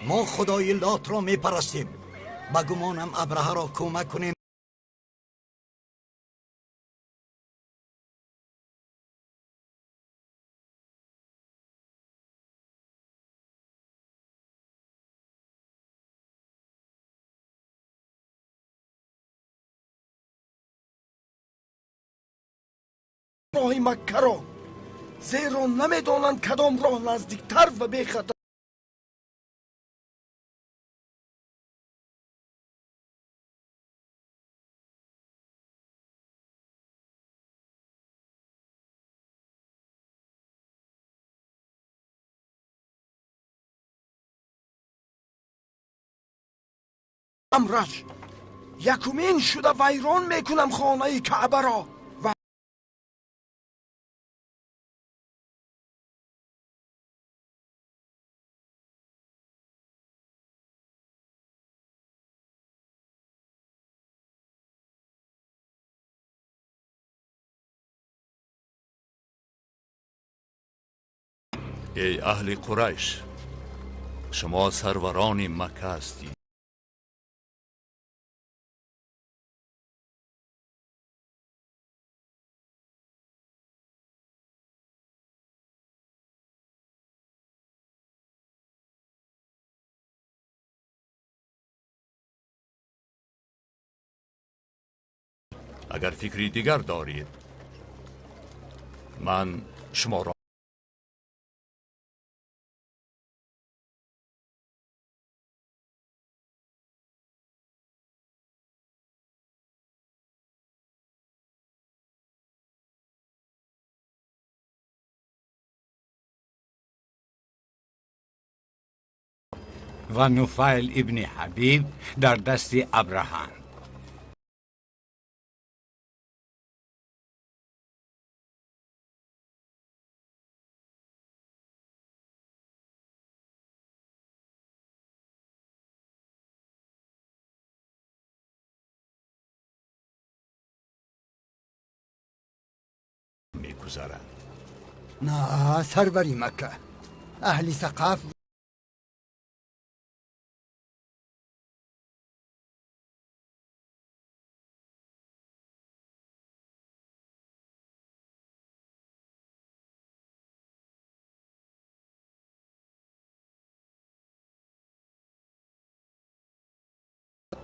Мо худои Лотро мепарастем. Ба гумонам Абраҳаро кӯмак кунем. Роҳи Маккаро, зеро намедонанд кадом роҳ наздиктар ва бехатар. Амраш якумин шуда вайрон мекунам хонаи Каъбаро ва Эй аҳли Қурайш, шумо сарварони Макка ҳастед. Агар фикри дигар доред, ман шуморо Ва Нуфайл ибни Ҳабиб дар дасти Абраҳанд. Мегузарад. На, сарвари Макка, аҳли Сақаф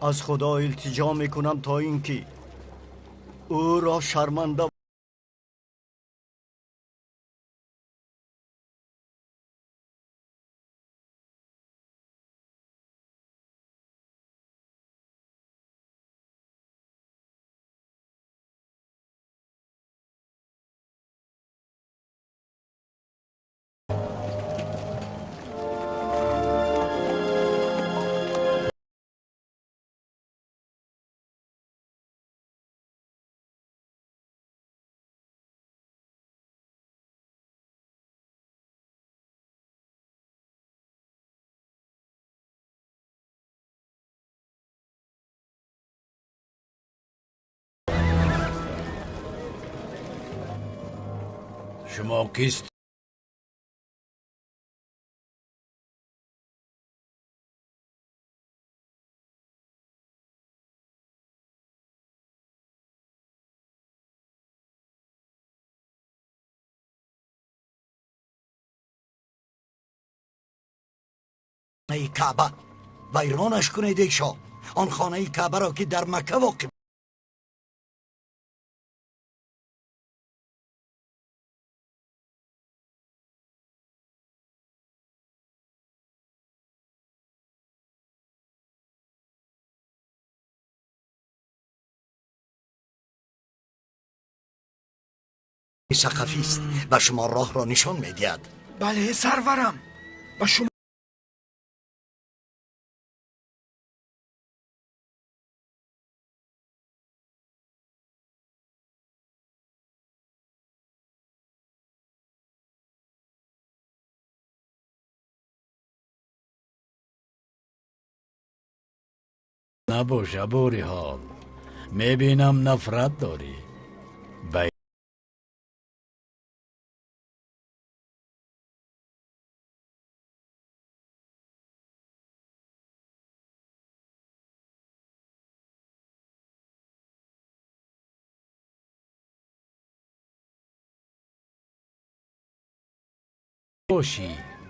Аз Худо илтиҷо мекунам, то ин ки ӯро шарманда Шумо кист? Хонаи Каъба вайронаш кунед, эй шоҳ, он хонаи Каъбаро, ки дар Макка воқеъ Сақафист ва шумо роҳро нишон медиҳад. Бале, сарварам, ба шумо Набоша, бори ҳол мебинам, нафрат дорӣ ба Бошӣ,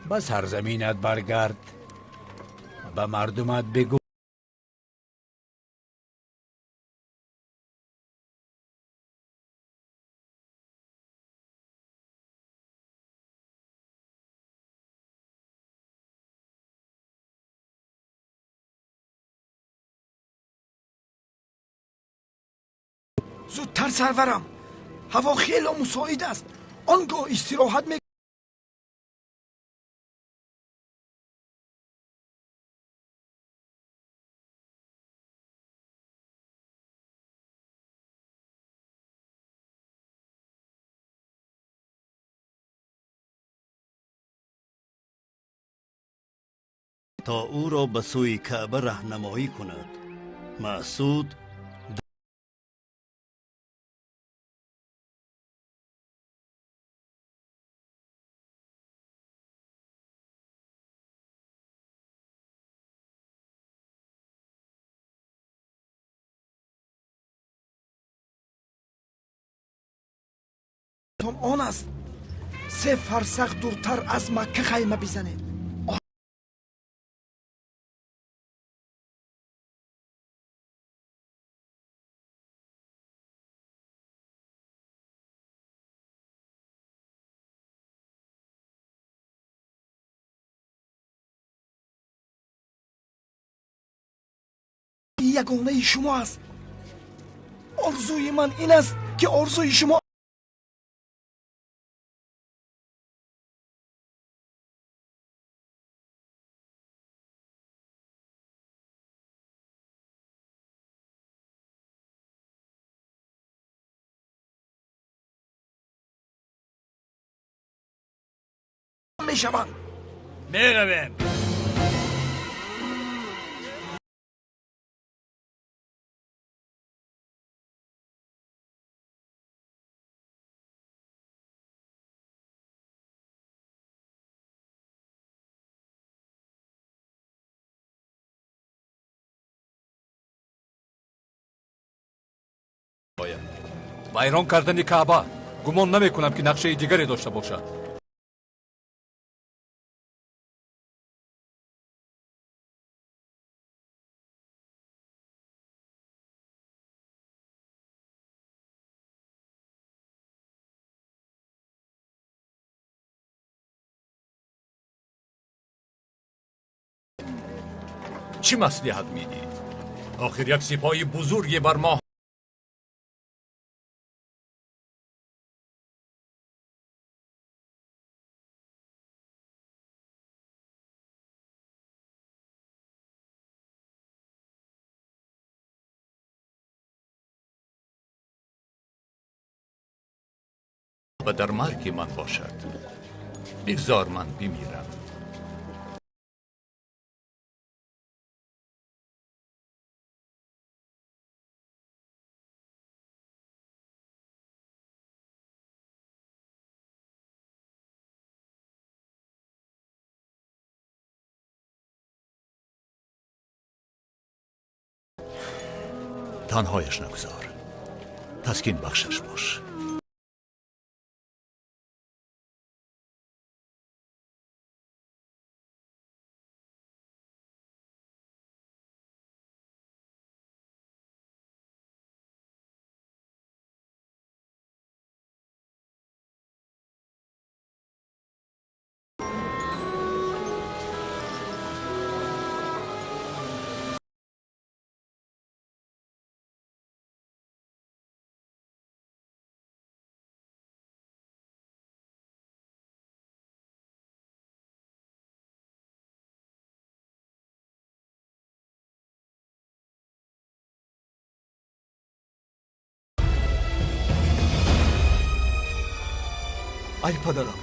ба сарзаминат баргард, ба мардумат бигӯ. Зудтар, сарварам, ҳаво хело мусоид аст, он гоҳ истироҳат ме. То ӯро ба сӯи Каъба раҳнамоӣ кунад. Маъсуд он аст, 3 фарсах дуртар аз Макка хайма бизанед. Ягонаи шумо аст. Орзуи ман ин аст, ки орзуи шумо мешаванд. Меравем. Вайрон кардани Каъба гумон намекунам, ки нақшаи дигаре дошта бошад. Чӣ маслиҳат медиҳӣ? Охир як сипоҳи бузурге бар мо ва дар марги ман бошад. Бигзор ман бимирам. Танҳояш нагузор, таскин бахшаш бош. Ай падарам.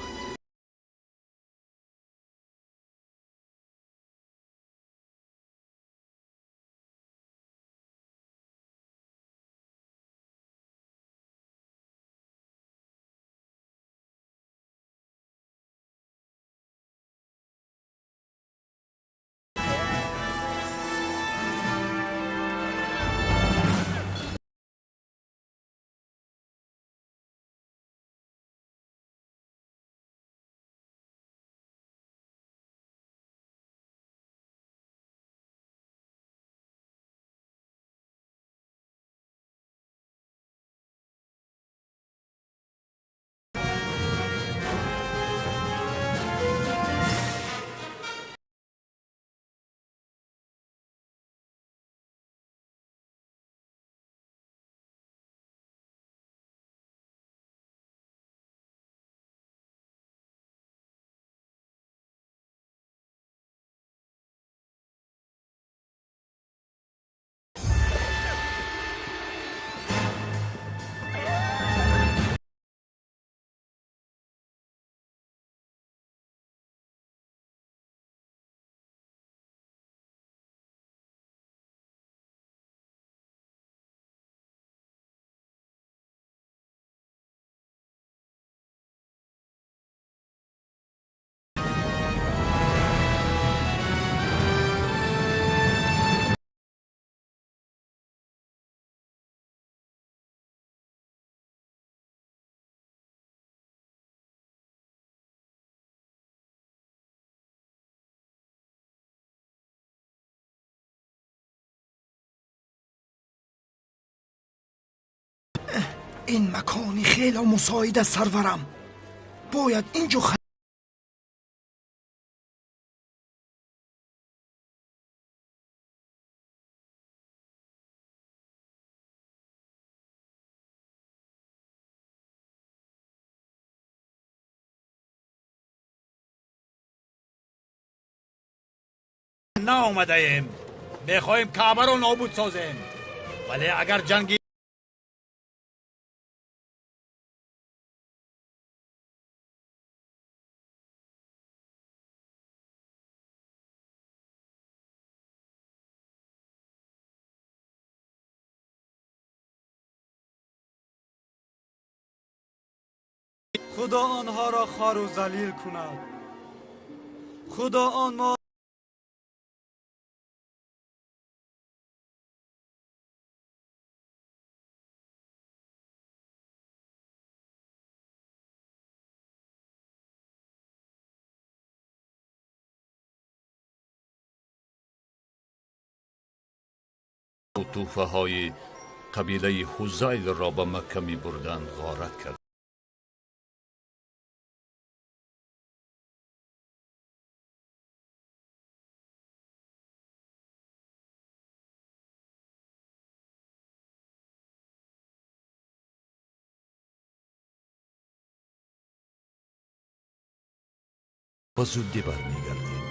Ин макони хеле мусоид аст, сарварам. Бояд инҷо Наомадаем. Мехоҳем Каъбаро нобуд созем, вале агар ҷанги Худо онҳоро хору залил кунад. Худо он мо تحفه‌های قبیله هذیل را به مکه می‌بردند غارت کرد. به زودی برمیگردیم.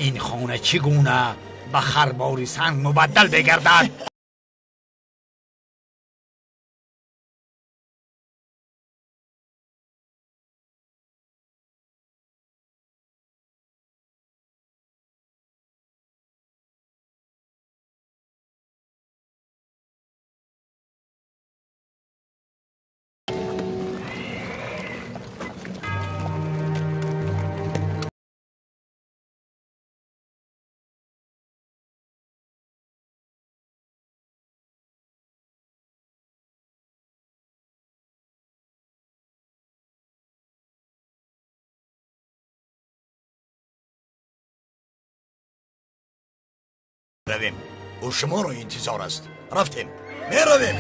Ин хона чӣ гуна ба харбори санг мубаддал мегардад? Равем. Ӯ шуморо интизор аст. Рафтем. Меравем.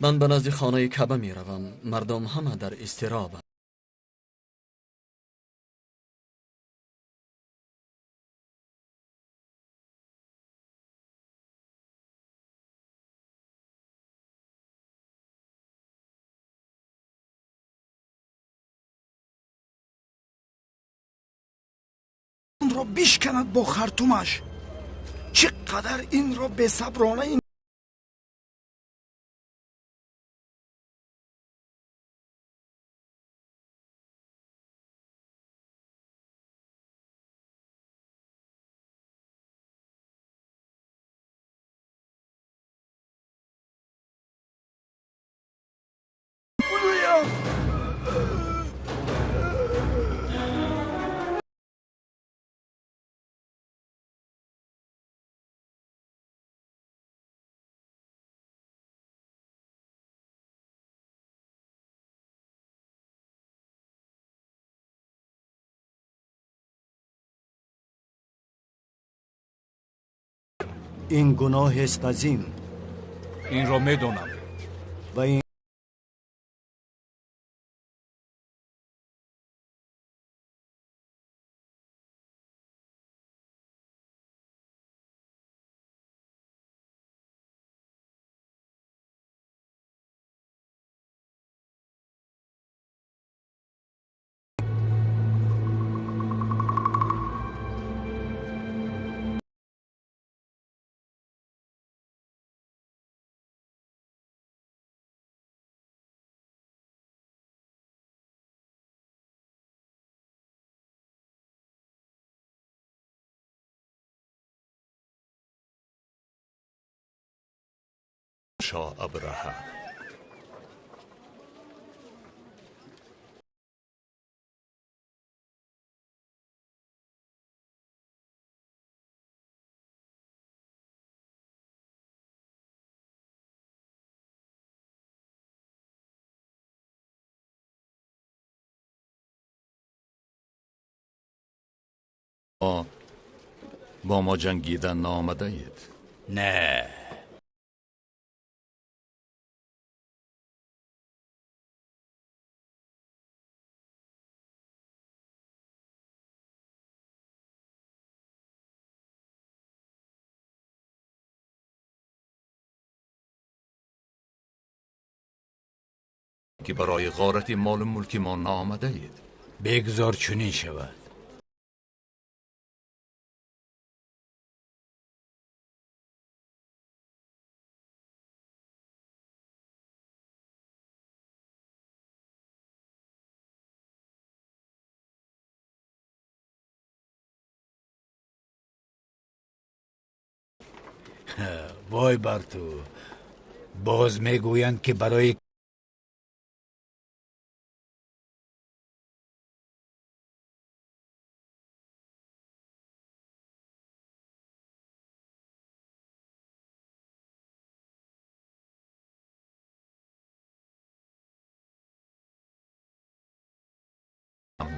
Ман ба назди хонаи Каъба меравам. Мардум ҳама дар изтиробанд. Онро бишканад бо хартумаш. Чӣ қадар инро бесаброна гӯям. Ин гуноҳест азим. Инро медонам. Ва ин Шоҳ Абраҳа. Бо мо ҷангидан наомадаед? Не. Ки барои ғорати молу мулки мо наомадаед. Бигзор чунин шавад. Вой бар ту! Боз мегӯянд, ки барои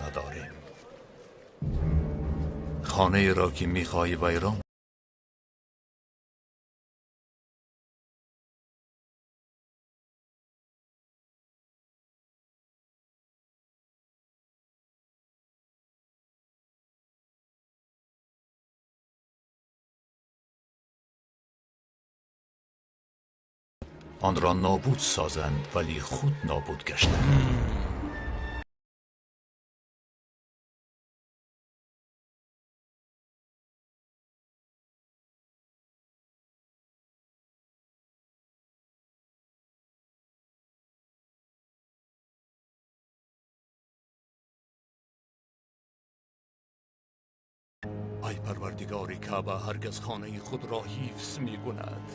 Надорем. Хонаеро ки мехоҳӣ вайрон онро нобуд созанд, вале худ нобуд гаштанд. Ай Парвардигори Каъба ҳаргаз хонаи худро ҳифз мекунад.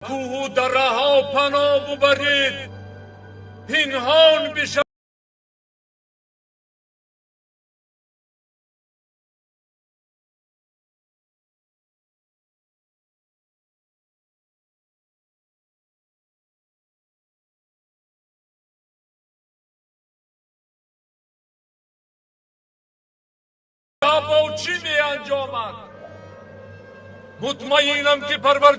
Кӯҳу дараҳо паноҳ бубаред, пинҳон бишавед. Бо чӣ меанҷомад? Мутмаинам, ки Парвар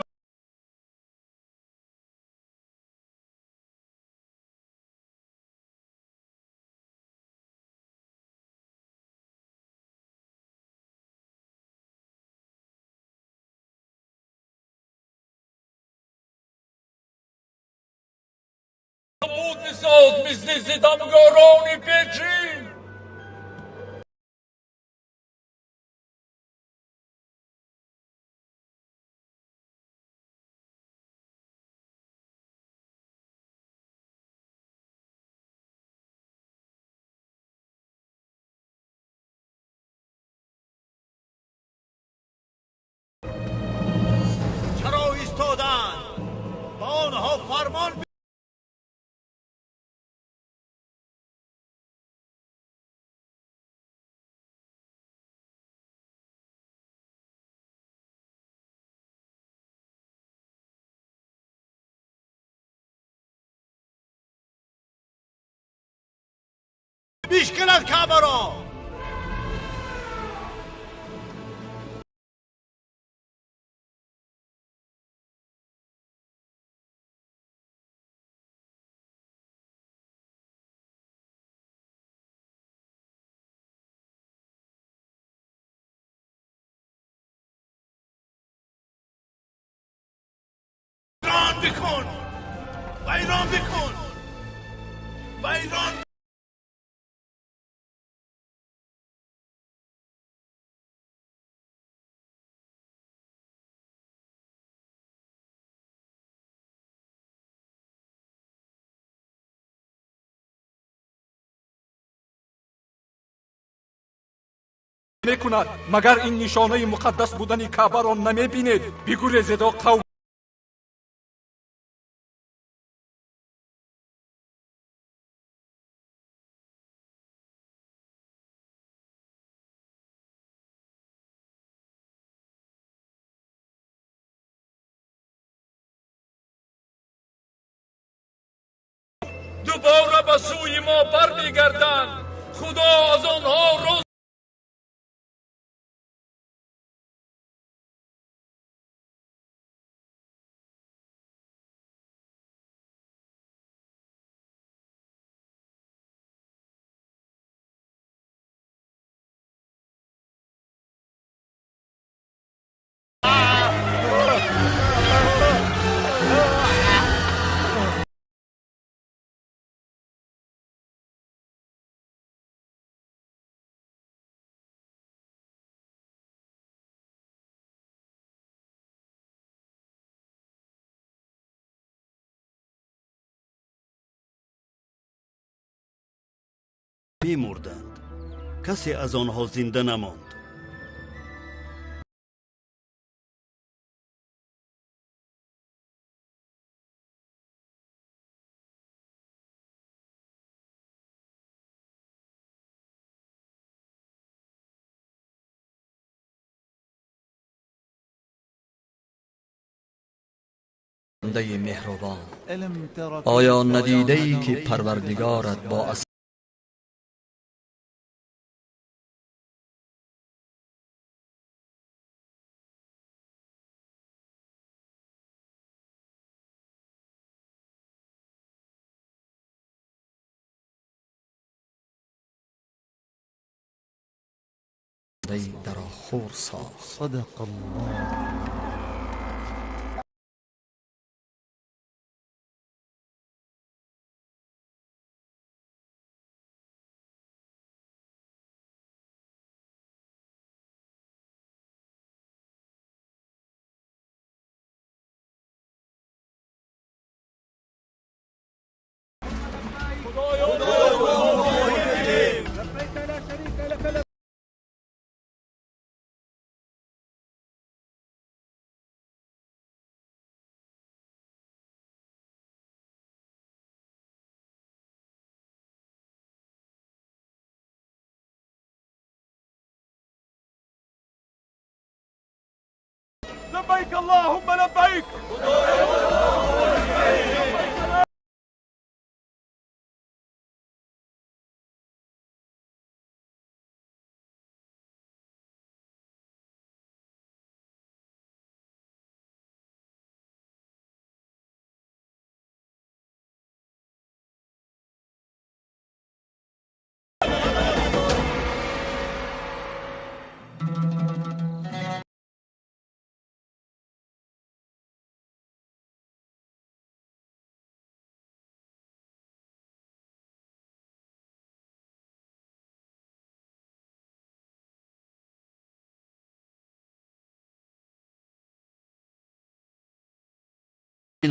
нобуд бисоз, мисли ситамгорони печин. Чаро истоданд? Ба онҳо фармон бишканад Каъбаро. Вайрон бикун, вайрон бикун, вайрон. Мекунад. Магар ин нишонаи муқаддас будани Каъбаро намебинед? Бигурезед, о қавм! Дубора ба сӯи мо бармегарданд. Худо аз онҳо роз. Мемурданд, касе аз онҳо зинда намонд. بنده меҳрубон, оё надидаӣ, ки Парвардигорат бо در آخور ساخت؟ صدق الله. لبيك اللهم لبيك.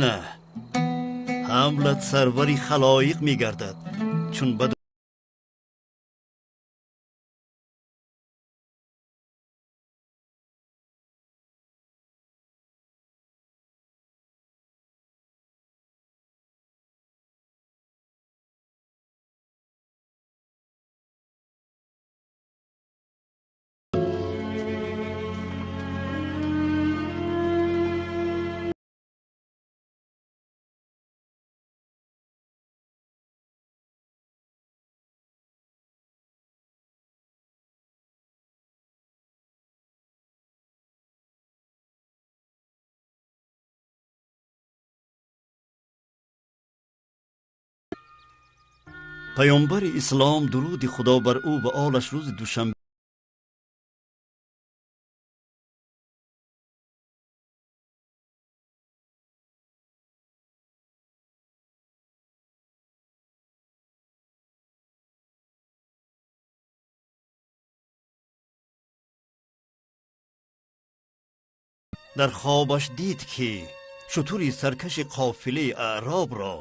Не, ҳамлат сарвари халоиқ мегардад, чун ба паёмбари ислом, дуруди Худо бар ӯ ва олаш, рӯзи душанбе дар хобаш дид, ки шутури саркаши қофилаи аъробро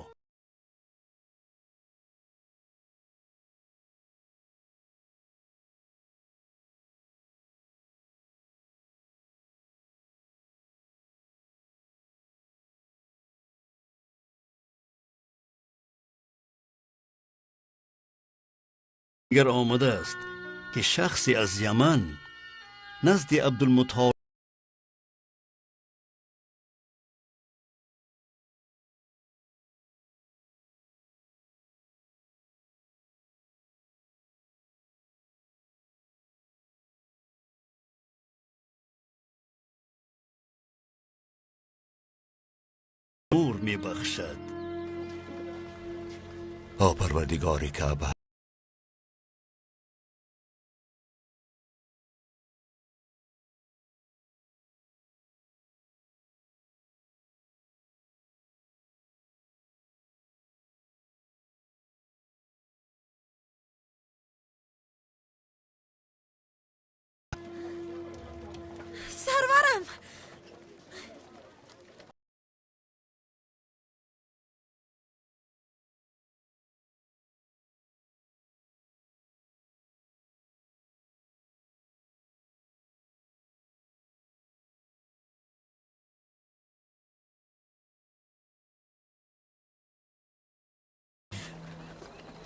Дигар омадааст, ки шахсе аз Яман назди Абдулмутолиб нур мебахшад. О Парвардигори Каъба! Сарварам!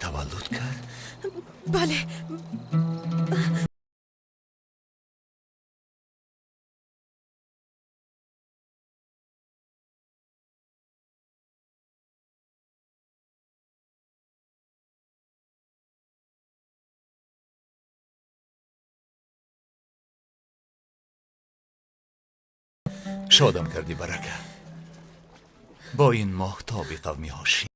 Таваллуд кард? Бале. Шодам кардӣ, Барака. Бо ин моҳтоби қавми Ҳошим.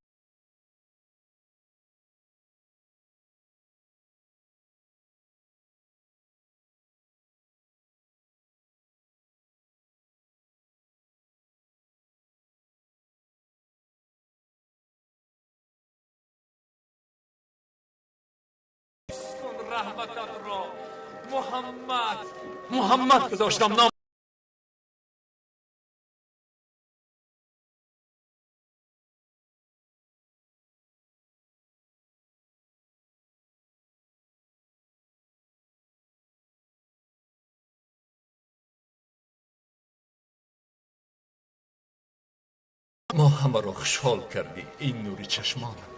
Раҳмататро Муҳаммад, Муҳаммад гузоштам ном. Мо ҳамаро хушҳол кардӣ, ин нури чашмонам.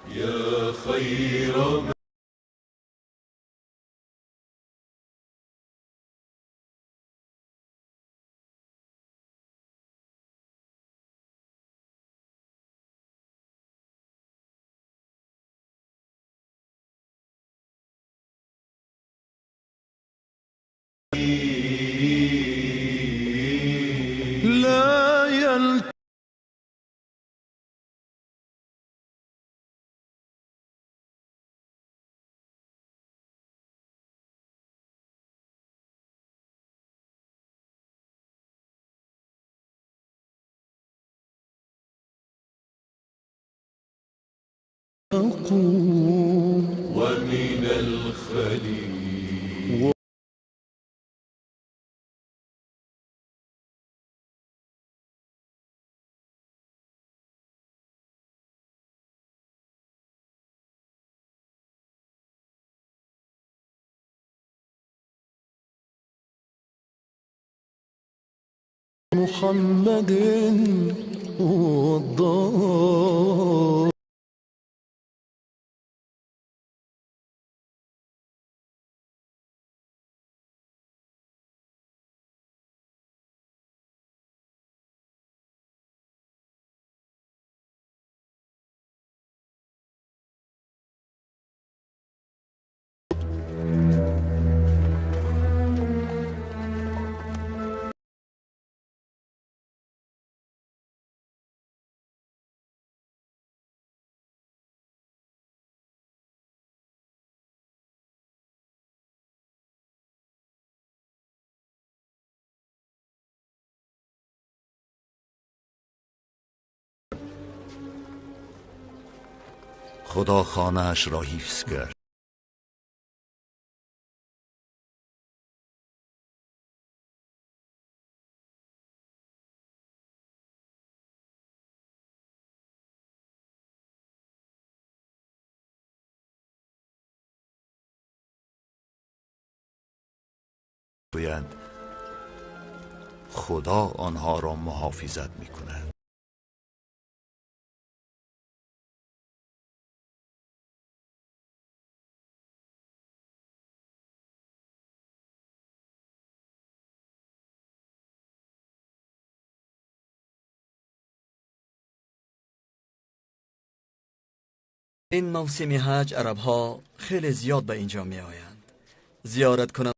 ومن الخليل محمد والضال. Худо хонаашро ҳифз кард. Гӯянд, Худо онҳоро муҳофизат мекунад. Ин мавсими ҳаҷ арабҳо хеле зиёд ба ин ҷо меоянд. Зиёрат кунанд.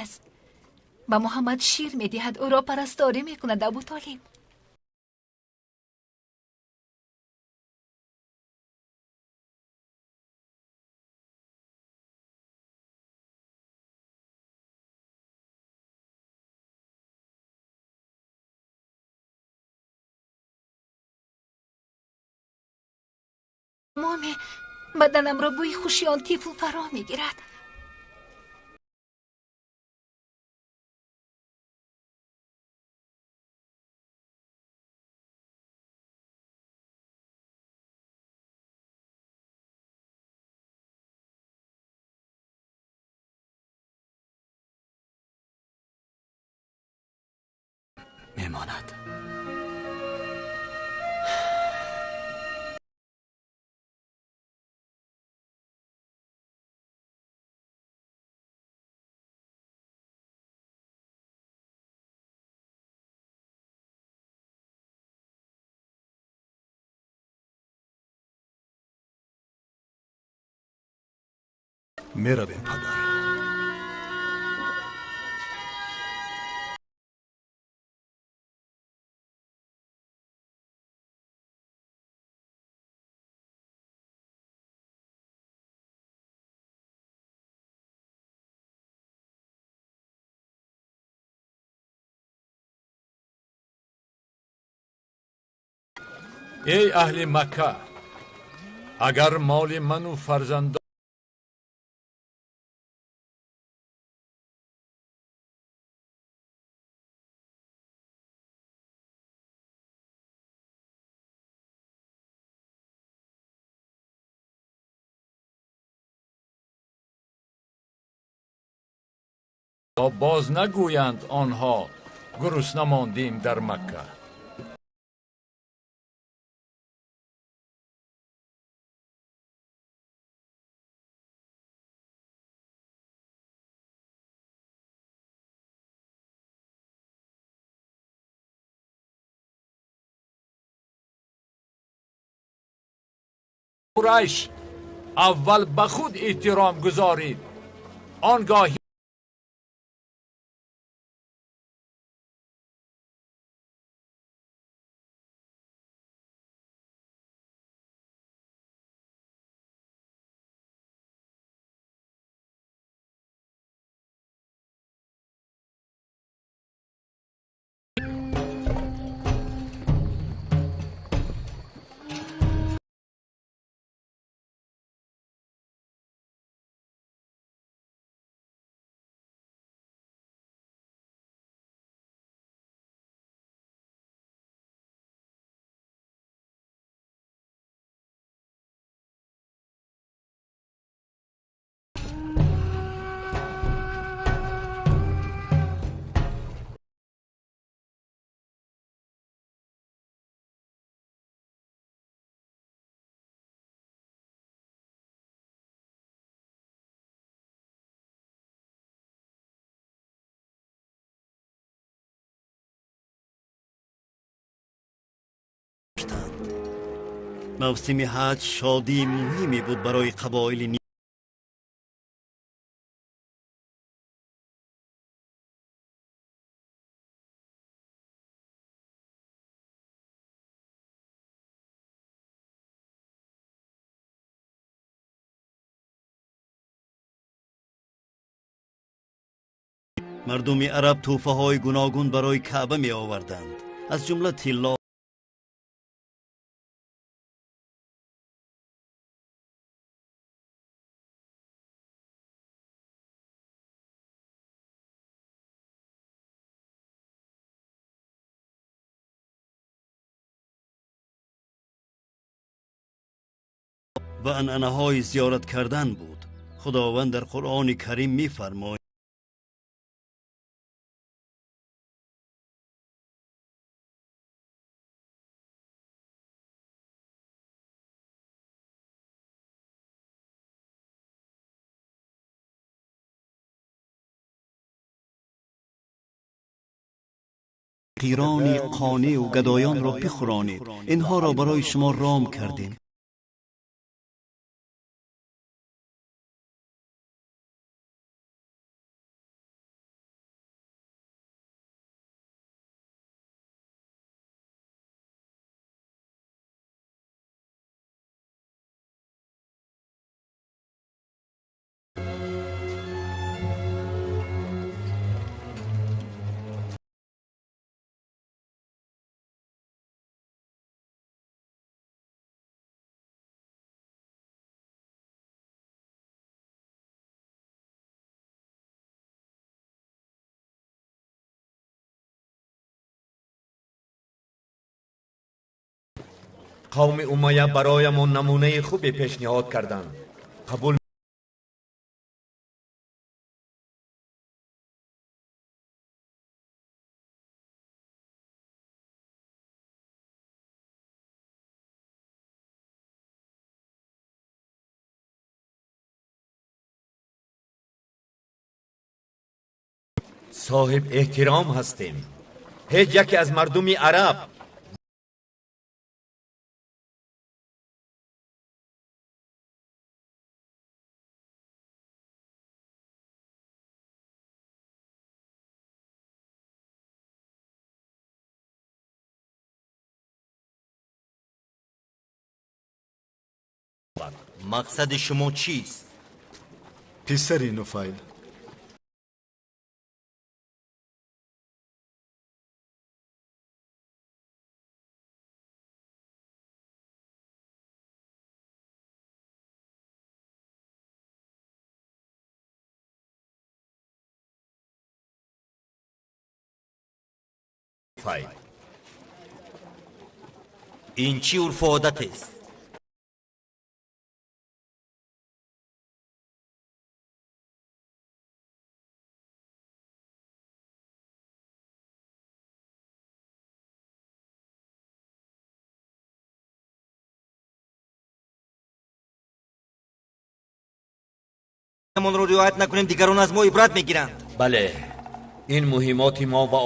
Аст. Ба Муҳаммад шир медиҳад, ӯро парасторӣ мекунад, Абутолиб. Тамоми баданамро бӯи хуши он тифл фаро мегирад. Мемонад. Меравем, падар. Эй аҳли Макка, агар моли ману фарзандон боз нагӯянд, онҳо гурусна мондем дар Макка. Қурайш, аввал ба худ эҳтиром гузоред, он гоҳ Мавсими ҳаҷ шодии муҳиме буд барои қабоили мардуми араб. Тӯҳфаҳои гуногун барои Каъба меоварданд, аз ҷумла тилло ва анъанаҳои зиёрат кардан буд. Худованд дар Қуръони Карим мефармояд: Фақирони қонеъу гадоёнро бихӯронед. Инҳоро барои шумо ром кардем. Қавми Умайя бароямон намунаи хубе пешниҳод карданд. Қабул соҳиб эҳтиром ҳастем. Ҳеҷ яке аз мардуми араб Мақсади шумо чист? Писари Нуфайл. Файл. Ин чӣ урфу одатест? Монро риоят накунем, дигарон аз мо ибрат мегиранд. Бале, ин муҳиммоти мо ва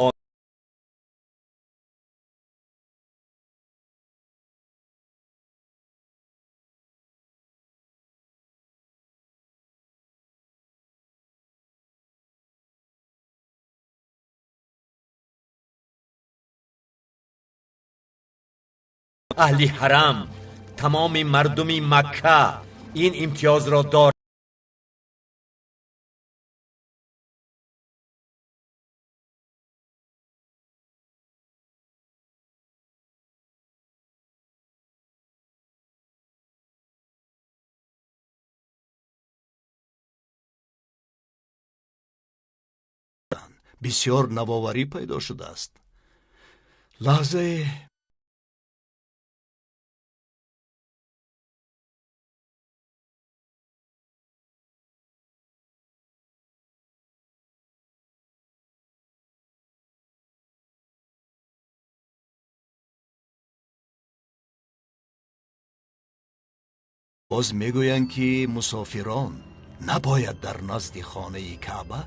аҳли ҳарам, тамоми мардуми Макка ин имтиёзро доранд. Бисёр навоварӣ пайдо шудааст. Лаҳзае боз мегӯянд, ки мусофирон набояд дар назди хонаи Каъба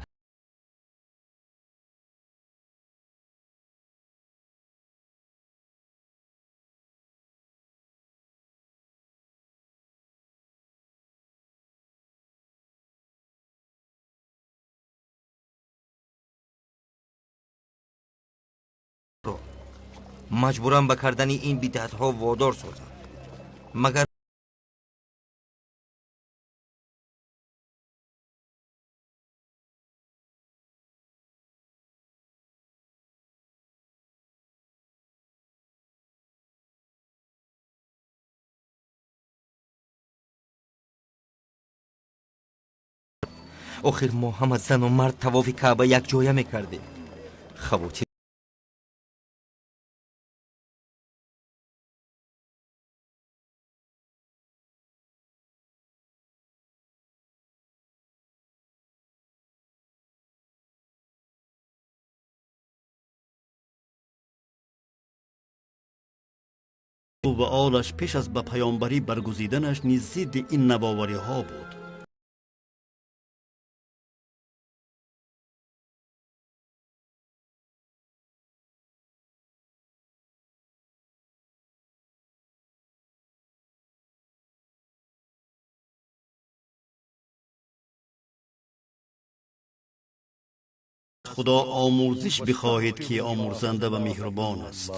Маҷбурам ба кардани ин бидъатҳо водор созанд, магар охир мо ҳама зану мард тавофи Каъба якҷоя мекардем. Хавотир Ва олаш пеш аз ба паёмбарӣ баргузиданаш низ зидди ин навовариҳо буд. Худо омурзиш бихоҳед, ки омурзанда ва меҳрубон аст.